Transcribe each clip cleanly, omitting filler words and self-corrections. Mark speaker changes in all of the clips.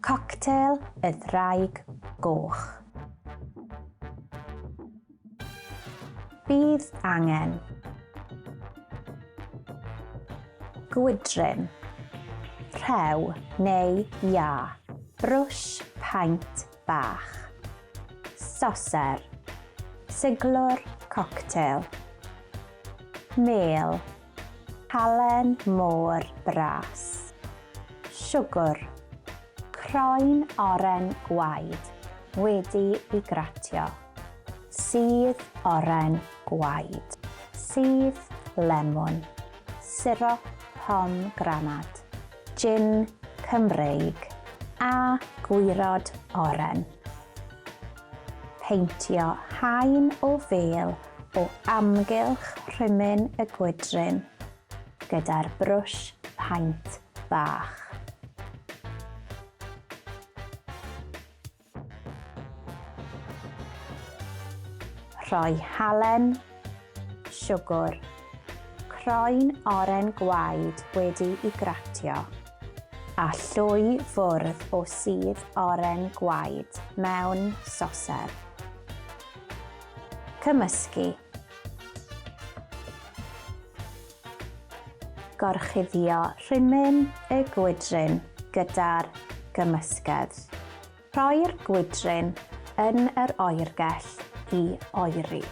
Speaker 1: Coctel y Ddraig Goch. Bydd angen gwydryn, rhew neu iâ, brwsh paent bach, soser, siglwr coctel, mêl, Halen môr bras. Siwgr. Croen oren gwaed wedi i gratio. Sudd oren gwaed. Sudd lemwn. Surop pomgranad. Jin Cymreig. A gwirod oren. Peintio haen o fêl o amgylch rhimyn y gwydryn gyda'r brwsh paent bach. Rhoi halen, siwgr, croen oren gwaed wedi i gratio, a llwy fwrdd o sudd oren gwaed mewn soser. Cymysgu. Gorchuddio rhimyn y gwydryn gyda'r gymysgedd. Rhoi'r gwydryn yn yr oergell i oeri.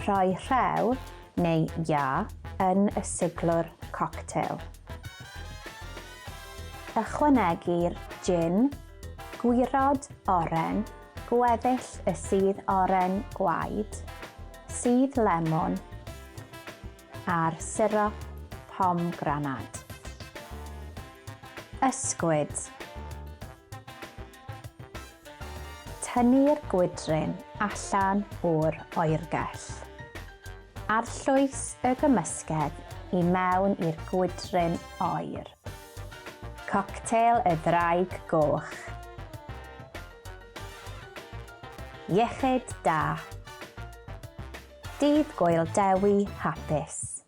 Speaker 1: Rhoi rhew neu iâ yn y siglwr coctel. Ychwanegu'r jin, gwirod oren, Gweddill y sudd oren gwaed, sudd lemwn a'r surop pomgranad. Ysgwyd. Tynnu'r gwydryn allan o'r oergell. Arllwys y gymysgedd i mewn i'r gwydryn oer. Coctel y Ddraig Goch. Iechyd da. Dydd Gŵyl Dewi hapus.